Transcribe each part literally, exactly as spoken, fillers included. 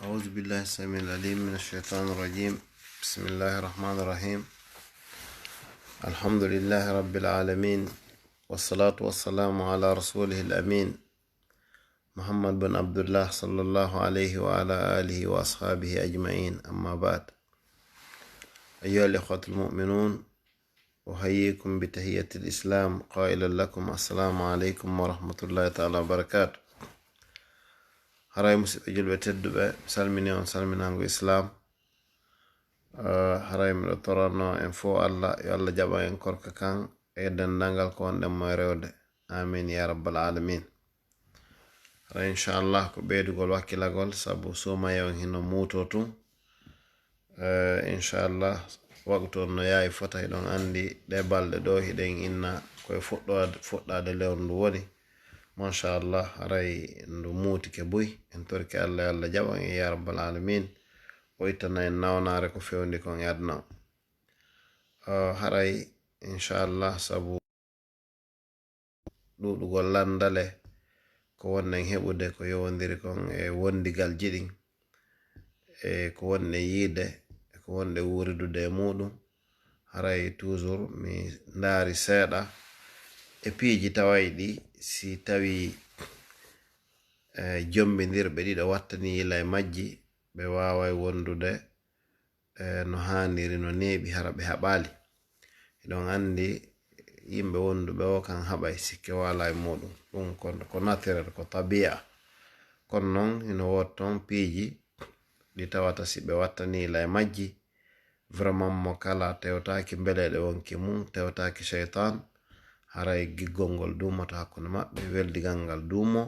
أعوذ بالله السميع العليم من الشيطان الرجيم. بسم الله الرحمن الرحيم. الحمد لله رب العالمين، والصلاة والسلام على رسوله الأمين محمد بن عبد الله صلى الله عليه وعلى آله وأصحابه أجمعين. أما بعد، أيها الإخوة المؤمنون، أحييكم بتحية الإسلام قائلا لكم السلام عليكم ورحمة الله تعالى وبركاته. Haray musidɓe julɓe tedduɓe, mi salmini on salminaango Islam. Eh, haray miɗo torano en fof Allah, yo Allah jaɓa en korka kan e denndangal ko wonɗen mo e rewde. Amin ya rabbal alamin. Haray inchallah ko ɓeydugol wakkilagol, sabu suumaye on hino muuto tun. Eh, inchallah, waqtu on no yaawi fota, hiɗon anndi ɗe balɗe ɗo hiɗen inna koye fuɗɗoode, fuɗɗaade lewru ndu woni. Machallah, haray ndu muutike buy. En torike Allah, yo Allah jaɓan en ya rabbal alamin. O ittana en nawnaare ko fewndi kon e aduna o. Eh, haray, inchallah, sabu ɗuuɗugol lanndale, ko wonɗen heɓude, ko yowondiri kon e wondigalji ɗin, e ko wonɗen yiide, e ko wonɗen wuuridude e muuɗum. Haray toujours mi ndaari seeɗa e piiji tawayɗi, si tawi, eh, jombindirɓe ɗiɗo wattani yila e majji, ɓe waaway wondude, eh, no haaniri, no neeɓi, hara ɓe haɓaali. Hiɗon anndi yimɓe wonduɓe o kan haɓay, sikke wala e muuɗum. Ɗum ko, ko naturel, ko tabi'a. Kono non hino woodi ton piiji ɗi tawata si ɓe wattani yila e majji, vraiment mo kala tewtaaki mbeleeɗe wonki mum, tewtaaki seytaan, haray giggol ngol duumoto hakkunde maɓɓe, weldigal ngal duumo,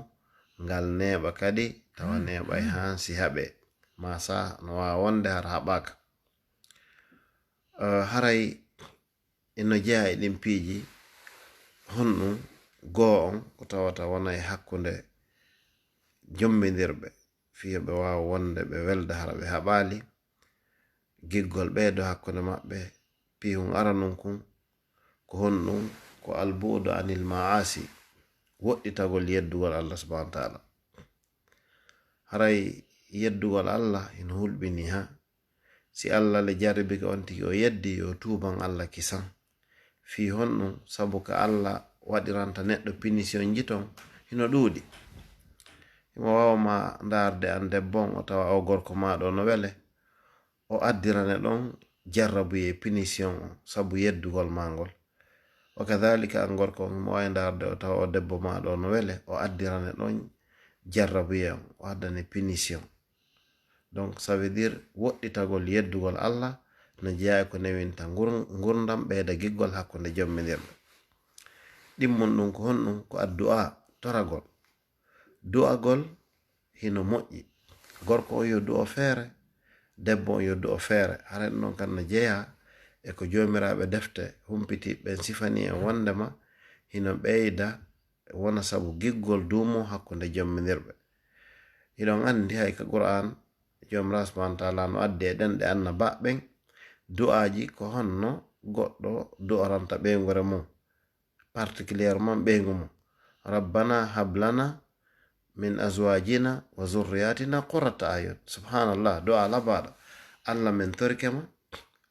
ngal neeɓa kadi, tawa neeɓay haa si haɓe. Ma sa no waawa wonde hara haɓaaka. Eh, haray ino jeyaa e ɗin piiji, honɗum goo on ko tawata wona e hakkunde jombindirɓe, fii yo ɓe waawa wonde ɓe welda hara ɓe haɓaali, giggol ɓeydo hakkunde maɓɓe, piihun aranun kun, ko honɗum? Ko albuudu anil maasi, woɗɗitagol yeddugol Allah subhanahu wa taala. Haray yeddugol Allah hino hulɓini ha. Si Allah le jarribike on tigi o yeddi, yo tuuban Allah kisan. Fii honɗum? Sabu ka Allah waɗiranta neɗɗo punition ji ton hino ɗuuɗi. Himo waawa ma ndaarde an debbo on, o tawa o gorko ma ɗo no wele. O addirane ɗon jarrabuye, punition on, sabu yeddugol ma ngol. Wa kadhalika an gorko on, himo waawi ndaarde o tawa o debbo ma ɗo no wele, o addirane ɗon jarrabuye on, o addane punition. Donc, ça veut dire, woɗɗitagol yeddugol Allah no jeyaa e ko newinta ngur-, ngurdam, ɓeyda giggol hakkunde jommindirɓe. Ɗimmun ɗum ko honɗum? Ko addu'a, toragol. Du'agol hino moƴƴi. Gorko on yo du'o feere, debbo on yo du'o feere. Haray ɗum ɗon kan no jeyaa e ko joomiraaɓe defte humpiti ɓen sifani en wondema hino ɓeyda, wona sabu giggol duumo hakkunde jommindirɓe. Hiɗon anndi hay ka Qur'an, Joomiraaɗo subhanahu wa taala no addi e ɗenɗe annabaaɓe ɓen du'aaji ko honno goɗɗo du'oranta ɓeynguure mum, particulièrement ɓeyngu mum. "Rabbana hab lana min azwajina wa zurriyatina qurrata ayun." Subhanallah, du'a labaaɗo. Allah, men torike ma,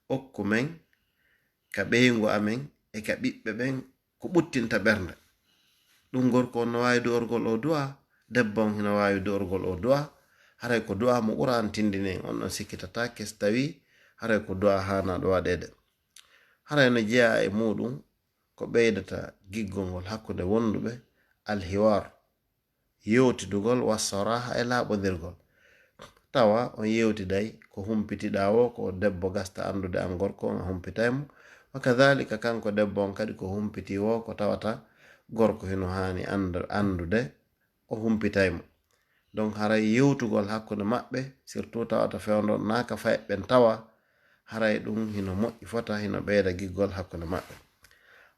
okku men ka ɓeyngu amen e ka ɓiɓɓe ɓen ko ɓuttinta ɓernde. Ɗum gorko on no waawi du'orgol o du'a, debbo on hino waawi du'orgol o du'a. Haray ko du'a mo Qur'an tindini en, on ɗon sikkitataake si tawi haray ko du'a haanaaɗo waɗeede. Haray no jeyaa e muuɗum ko ɓeydata giggol ngol hakkunde wonduɓe, alhiwar, yewtidugol, wassaraha e laaɓondirgol. Tawa on yewtiday ko humpitiɗaa wo, ko debbo gasta anndude an gorko on a humpitay mo. Wa kadhalika kanko debbo on kadi ko humpiti wo ko tawata gorko hino haani annd-, anndude o humpitay mo. Donc haray yewtugol hakkunde maɓɓe, surtout tawata fewndo naaka fay ɓen tawa, haray ɗum hino moƴƴi fota, hino ɓeyda giggol hakkunde maɓɓe.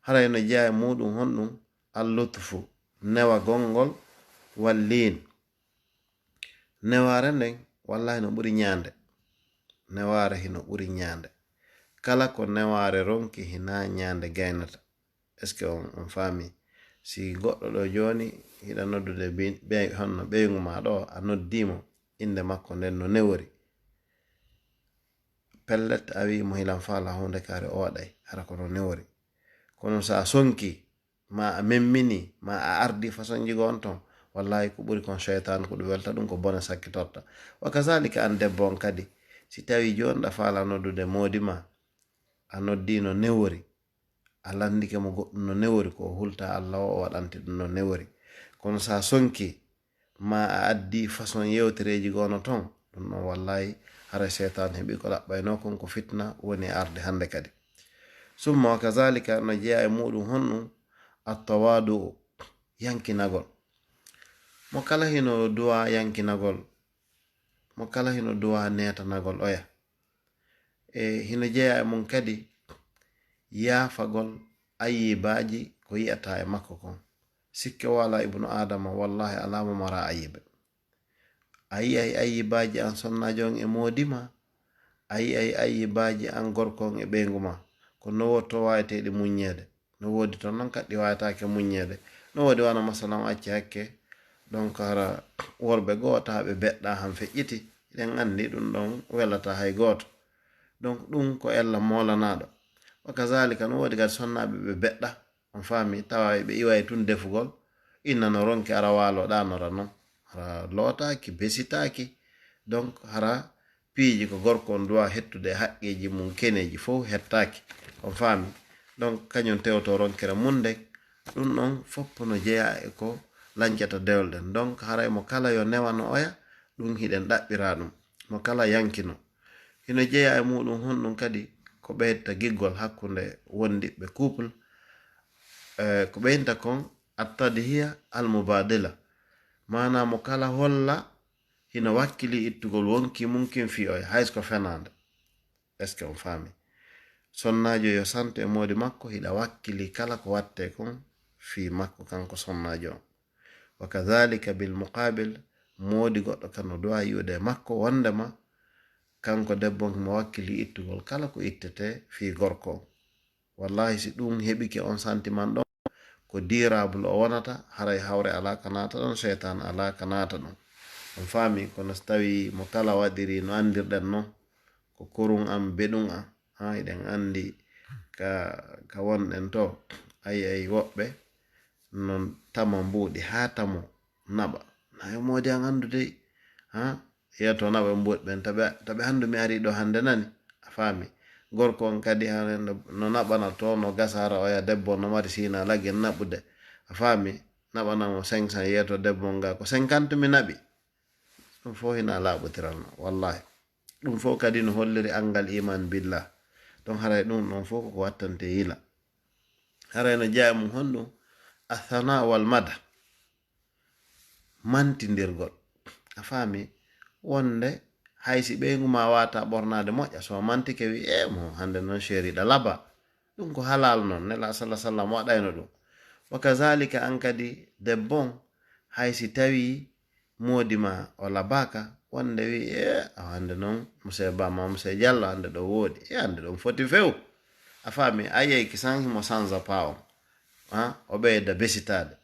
Haray no jeyaa e muuɗum honɗum? Al-lutfu, newagol ngol, wal-liin. Newaare nden, wallahi no ɓuri ñaande. Newaare hino ɓuri ñaande. Kala ko newaare ronki, hinaa ñaande gaynata. Est-ce que on, on faami? Si goɗɗo ɗo jooni, hiɗa noddude bi-, be-, honno ɓeyngu ma ɗo, a noddii mo, innde makko nden no newori. Pellet, a wi'i mo hilan faala huunde kaari, o waɗay, hara ko no newori. Kono so a sonki, ma a memmini, ma a ardi façonji goo on ton, wallahi ko ɓuri kon seytaan ko ɗum welta ɗum, ko bone sakkitorta. Wa kazalika an debbo on kadi, si tawi jooni ɗa faala noddude moodi ma, a noddii no newori, a lanndike mo goɗɗum no newori, ko o hulta Allah o, o waɗante ɗum no newori. Kono so a sonki, ma a addi façon yewtereeji goo no ton, ɗum ɗon wallahi haray seytaan heɓi ko ɗaɓɓaynoo kon, ko fitna woni e arde hannde kadi. Summa wa kazalika no jeyaa e muɗum honɗum? Attawaadu'u, yankinagol. Mo kala hino duwa yankinagol, mo kala hino duwa neetanagol oya. E hino jeyaa e mum kadi yaafagol ayyibaaji ko yi'ataa e makko kon. Sikke o alaa, ibnu Aadama, wallahi, alaa mo maraa ayyibe. A yi'ay ayyibaaji an sonnaajo on e moodi ma, a yi'ay ayyibaaji an gorko on e ɓeyngu ma. Ko no wotto waaweteeɗi muññeede. No woodi ton non kadi ɗi waawetaake muññeede. No woodi wano masalan acci hakke, donc hara worɓe goo wota ɓe beɗɗa han feƴƴiti. Eɗen anndi ɗum ɗon welataa hay gooto. Donc ɗum ko ella moolanaaɗo. Wa kazalika no woodi kadi sonnaaɓe ɓe beɗɗa. On faami, tawa ɓe iway tun defugol. Inna no ronki ara waalo ɗanora non. Hara lootaaki, besitaaki. Donc hara piiji ko gorko on duwa hettude e haqqeeji mum keneeji fow hettaaki. On faami? Donc kañum tewto ronkere mum nden. Ɗum ɗon foppo no jeyaa e ko lancata dewle ɗen. Donc haray mo kala yo newano oya, ɗum hiɗen ɗaɓɓira ɗum. Mo kala yankino. Hino jeyaa e muɗum honɗum kadi ko ɓeyta giggol hakkunde wondiɓɓe couple. Eh, ko ɓeynta kon attadhiya almubadila. Maanaa mo kala holla hino wakkili ittugol wonki mum kin fii oya, hay so ko fenaande. Est-ce que on faami? Sonnaajo yo santo e moodi makko, hiɗa wakkili kala ko wattee kon fii makko kanko sonnaajo on. Wa kadhalika bil muqabil, moodi goɗɗo kan no duwa yi'ude e makko wondema kanko debbo on himo wakkili ittugol kala ko ittetee fii gorko on. Wallahi, si ɗum heɓike on sentiment ɗon, ko durable o wonata, haray hawre alaa ka naata ɗon, seytaan alaa ka naata ɗon. On faami, kono so tawi mo kala waɗiri no anndirɗen non, ko korun am, beɗun am, haa eɗen anndi ka, ka wonɗen to, ay, ay woɓɓe non tama mbuuɗi haa tamo naɓa. Na yo moodi an anndu dey, haa? Yeeto naɓa mbuuɗi ɓen, taɓe, taɓe hanndu mi ari ɗo hannde nani, a faami? Gorko on kadi hannde no, no naɓana to, no gasa hara oya debbo no mari sina lagge naɓude, a faami? Naɓana mo cinq cents, yeeto debbo on ga ko cinquante mi naɓi. Ɗum fof hina laaɓotiral no, wallahi. Ɗum fof kadi no holliri anngal iman billah. Ɗum haray ɗum ɗon fof ko wattante yila. Haray no jeyaa mum honɗum? Athana wal mada. Mantindirgol. A faami? Wonde hay si ɓeyngu ma wata ɓornaade moƴƴa, so mantike wi, "E mo, hannde noon chéri ɗa laba." Ɗum ko halal noon, Nela sallallahu sallam waɗayno ɗum. Wa kazalika an kadi debbo on, hay si tawi moodi ma o labaaka, wonde wi, "E, awa hannde noon, monsieur Ba ma, monsieur Diallo, hannde ɗo woodi. E, hannde ɗum foti few." A faami? A yiyay ki san himo sanza pa on. Ha? O ɓeyda besitaade.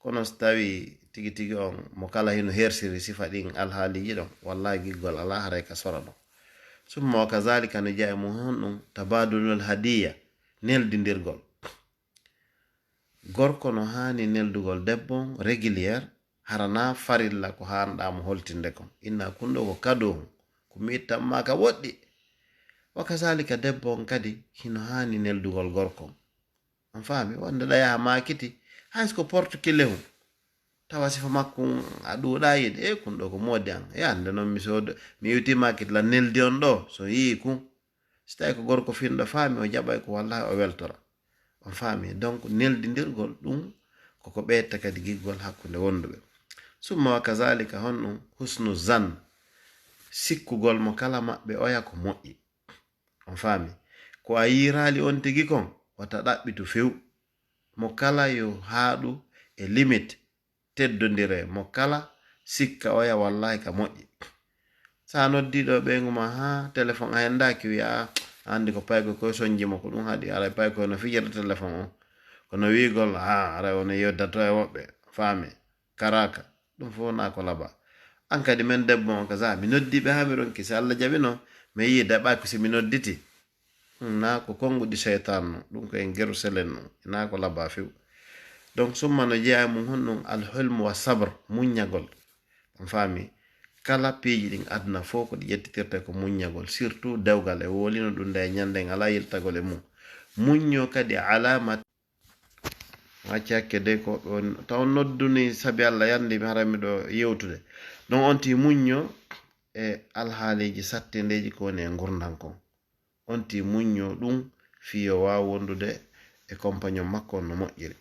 Kono so tawi tigi tigi on mo kala hino hersiri sifa ɗin alhaaliiji ɗon, wallahi giggol alaa haray ka sora ɗon. Summa wa kazalika no jeyaa e mum honɗum? Tabadulul hadiya, neldindirgol. Gorko no haani neldugol debbo on régulière, hara na farilla ko haanɗaa mo holtinde kon. Inna kun ɗo ko kado on, ko mi ittan ma ka woɗɗi. Wa kazalika debbo on kadi hino haani neldugol gorko on. On faami? Wonde ɗa yaha maakiti, hay so ko porte clé hun. Tawa sifa makko on a ɗuuɗaa yiɗde, e kun ɗo ko moodi an. E hannde noon mi soodo, mi iwti maakiti la neldi on ɗo, so yii kun. Si tawi ko gorko finɗo faami, o jaɓay ko wallahi o weltora. On faami? Donc neldindirgol ɗum koko ɓeyta kadi giggol hakkunde wonduɓe. Summa wa kazalika honɗum? Husnu zan. Sikkugol mo kala maɓɓe oya ko moƴƴi. On faami? Ko a yiiraali on tigi kon, wata ɗaɓɓitu few. Mo kala yo haaɗu e limite, teddondire. Mo kala sikka oya wallahi ka moƴƴi. Sa noddi ɗo ɓeyngu ma, haa téléphone a henndaaki, wiya, "A, a anndi ko paykoy koye sonji mo, ko ɗum haɗi, haray paykoy no fijira téléphone on." Kono wiigol, ha, aray wona yewdato e woɓɓe, faami, karaka, ɗum fof na ko laba. An kadi men debbo on ka sa, mi noddi ɓe ha mi ronki, si Allah jaɓino, mi yii daɓa ko si mi nodditi. Hmm, na ko konnguɗi seytaan no, ɗum ko en geru selen no, na ko laba few. Donc, summa no jeeya e mum honɗum, al hulm wa sabr, muññagol. On faami, kala piiji ɗin aduna fof ko ɗi ƴettitirta ko muññagol, surtout dewgal e wolino ɗum nde e ñande en alaa yiltagol e mum. Muñño kadi alamat acci hakke de ko ɗon taw nodduni sabi Allah yandi mi haray miɗo yewtude. Donc on ti muñño e alhaaliji sattindeji ko woni e ngurdan kon. On ti muñño ɗum fii yo waaw wondude e compagnon makko on no moƴƴiri.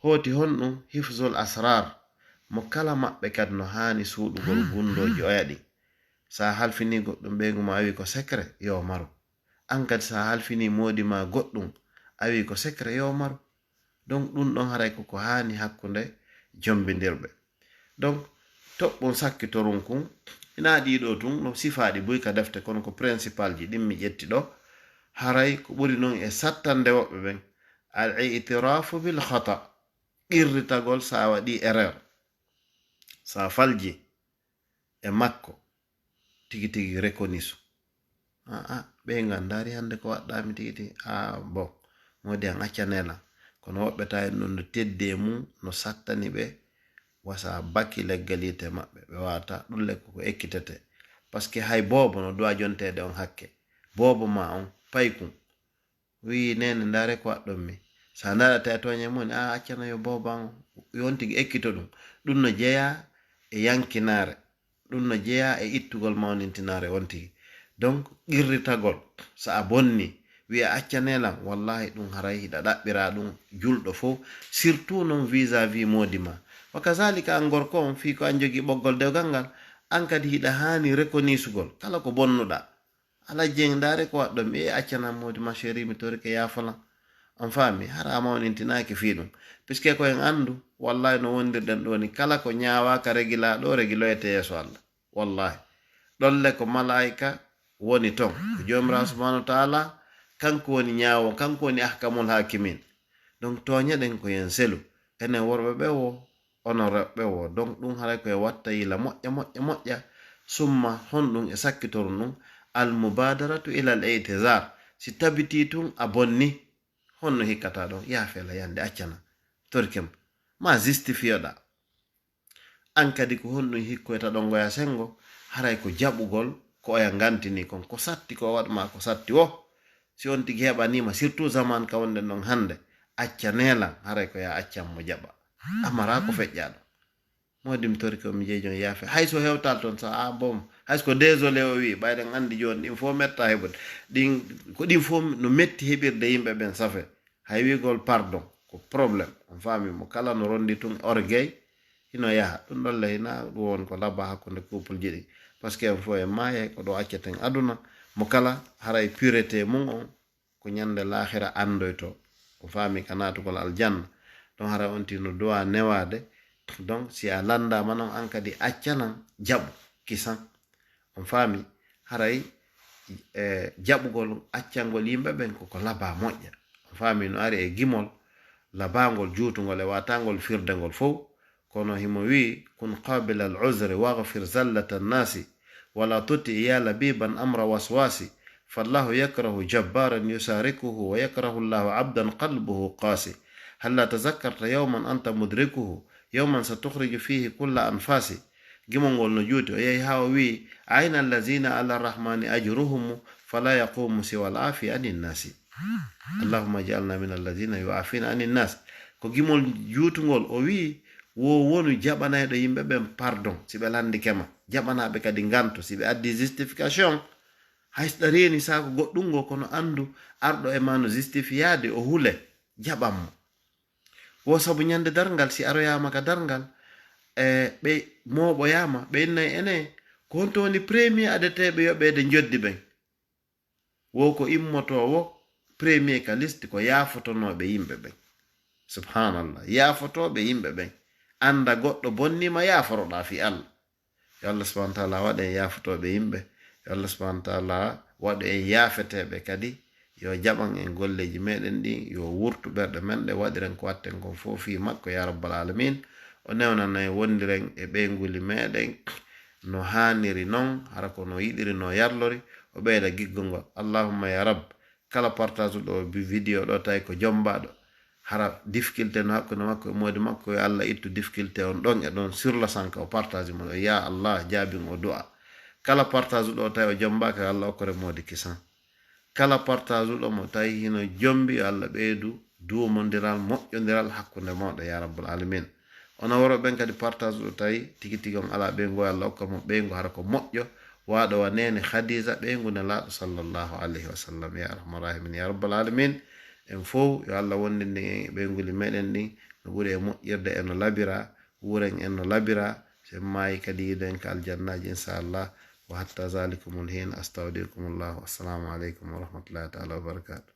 Hooti honɗum hifzul asrar mo kala maɓɓe kadi no haani suuɗugol gundooji oya ɗin. Sa halfini goɗɗum ɓeygu ma a wi ko secret, yo maru. An kadi sa halfini moodi ma goɗɗum a wi ko secret, yo maru. Donc ɗum ɗon haray koko haani hakkunde jombindirɓe. Donc toɓɓun sakkitorun kun ina ɗiɗo tun no sifaaɗi buy ka defte kono ko principal ji ɗin mi ƴetti ɗo. Haray ko ɓuri non e sattande woɓɓe ɓen, al itirafu bil khata, qirritagol sa waɗi erreur, sa falji e makko, tigi tigi reconnaisse. Aa, ɓe nganndaari hannde ko waɗɗaami tigi tigi. Aa, bon, moodi an accanee lan. Kono woɓɓe tawi ɗum no teddi e mum, no sattani ɓe, wasa baki leggal yiite maɓɓe. Ɓe waata ɗum le ko ekkitete. Parce que hay boobo no duwa jonteede on hakke. Boobo ma on, paykun. Wiyi, "Neene, ndaare ko waɗɗon mi." Sa ndaara tawi tooñe mum, a accana yo boobo an, yo on tigi ekkito ɗum. Ɗum no jeyaa e yankinaare. Ɗum no jeyaa e ittugol mawnintinaare on tigi. Donc, qirritagol, so a bonni, wiya, "Accanee lan," wallahi ɗum haray hiɗa ɗaɓɓira ɗum julɗo fof, surtout noon vis-à-vis moodi ma. Wa kazalika an gorko on, fii ko an jogii ɓoggol dewgal ngal, an kadi hiɗa haani rekonisugol kala ko bonnuɗa. Alaa jeŋ, ndaare ko waɗɗon mi, e accanam moodi ma chéri, mi torike yaafolan. On faami, hara a mawnintinaaki fii ɗum. Puisque ko en anndu, wallahi no wondirɗen ɗo ni, kala ko ñaawaaka regilaa ɗo, regiloyete yeeso Allah. Wallahi. Ɗolle ko malaayika woni ton. Ko Joomiraaɗo subhanahu wa taala, kanko woni ñaawo, kanko woni ahkamul hakimin. Donc tooñeɗen ko yen selu. Enen worɓe ɓe wo, onon rewɓe wo. Donc ɗum haray ko e watta yila moƴƴa, moƴƴa, moƴƴa. Summa honɗum e sakkitorun ɗum? Al mubadaratu ila al i'tizar. Si tabitii tun a bonni, honno hikkata ɗon? Yaafela yande accana. Torkem. Ma justifiyoɗa. An kadi ko honɗum hikkoyta ɗon ngoya sengo? Haray ko jaɓugol ko oya ngantini kon. Ko satti ko waɗ ma ko satti wo. Si on tigi heɓaniima, surtout zaman ka wonɗen ɗon hannde, acca neelan, haray ko ya accan mo jaɓa. Amara ko feƴƴa ɗon. Moodi mi tori ko mi jeejon yaafe. Hay so hewtal toon sa, a, bon, hay so ko désolé o wi, ɓayɗen anndi jooni ɗin fof metta heɓude. Ɗin, ko ɗin fof no metti heɓirde yimɓe ɓen safe. Hay wiigol pardon, ko problème. On faami mo kala no rondi tun orgueil, hino yaha. Ɗum ɗon le hina ɗum won ko labba hakkunde couple ji ɗi. Parce que en fof en maayay ko ɗo acceten aduna. Mo kala haray pureté mum on, ko ñande laakhira anndoyto. O faami ka naatugol aljanna. Ɗon haray on tino duwa newaade. Donc, si a landaama non, an kadi accanan jaɓu kisan. On faami, haray, e, jaɓugol accangol yimɓe ɓen koko laba moƴƴa. On faami no ari e gimol labangol, juutungol e watangol firdengol fow. Kono himo wi, "Kun qabila al uzri waghfir zallata nnasi, wala tuti ya labiban amra waswasi, fallahu yakrahu jabbaran yusarikuhu, wa yakrahu llahu abdan qalbuhu qasi. Halla tazakkarta yawman anta mudrikuhu, yawman satukhriju fihi kulla anfasi." Gimol ngol no juuti, o yehi haa o wi'i, "Ayna allazina ala rahmani ajruhumu, fala yaqumu siwa al afi anin nasi." Allahumma ij'alna min allazina yu'afina anin nas. Ko gimol juutungol, o wi'i, "Wo wonu jaɓanayɗo yimɓe ɓen pardon, si ɓe landike ma. Jaɓanaɓe kadi nganto, si ɓe addi justification. Hay so ɗa reeni saako goɗɗum ngo, kono anndu arɗo e ma no justifiyaade, o hule, jaɓan mo." Wo sabu ñande darngal, si aroyaama ka darngal, e ɓe mooɓoyaama, ɓe innay ene, ko honto woni premier adeteeɓe yoɓeede njoddi ɓen? Wo ko immotoowo premier ka liste ko yaafotonooɓe yimɓe ɓen. Subhanallah, yaafotooɓe yimɓe ɓen. Annda goɗɗo bonniima, yaaforoɗaa fii Allah. Yo Allah subhanahu wa taala waɗu en yaafotooɓe yimɓe. Yo Allah subhanahu wa taala waɗu en yaafeteeɓe kadi. Yo jaɓan en golleeji meɗen ɗin, yo wurtu ɓerɗe men ɗe, waɗiren ko watten kon fof fii makko, ya rabbal alamin. O newnana en, wondiren e ɓeynguuli meɗen no haaniri non, hara ko no yiɗiri, no yarlori, o ɓeyda giggol ngol. Allahumma ya rabb, kala partage ɗo bi-, vidéo ɗo tawi ko jombaaɗo, hara difficulté no hakkunde makko e moodi makko, yo Allah ittu difficulté on ɗon e ɗon sur la sanka, o partage mo ɗo. Ya Allah, jaabin o du'a. Kala partage ɗo tawi o jombaaka, yo Allah okkore moodi kisan. Kala partage ɗo mo tawi hino jombi, yo Allah ɓeydu duumondiral, moƴƴondiral hakkunde mooɗon, ya rabbal alamin. Onon worɓe ɓen kadi, partage ɗo tawi tigi tigi on alaa ɓeyngu, yo Allah okka mo ɓeyngu hara ko moƴƴo, waaɗo wa neene Khadija, ɓeyngu Nelaaɗo sallallahu alayhi wa sallam, ya arhamar rahimin, ya rabbal alamin. En fow, yo Allah wondindin en e ɓeynguuli meɗen ɗin no ɓuri e moƴƴirde, e no labira, wuren en no labira, sen maayi kadi yiidoyen ka aljannaaji, inshallah. Wa hatta zalikumul hin, astawdi'ukumullah. Assalamu alaikum wa rahmatullahi ta'ala wa barakatuh.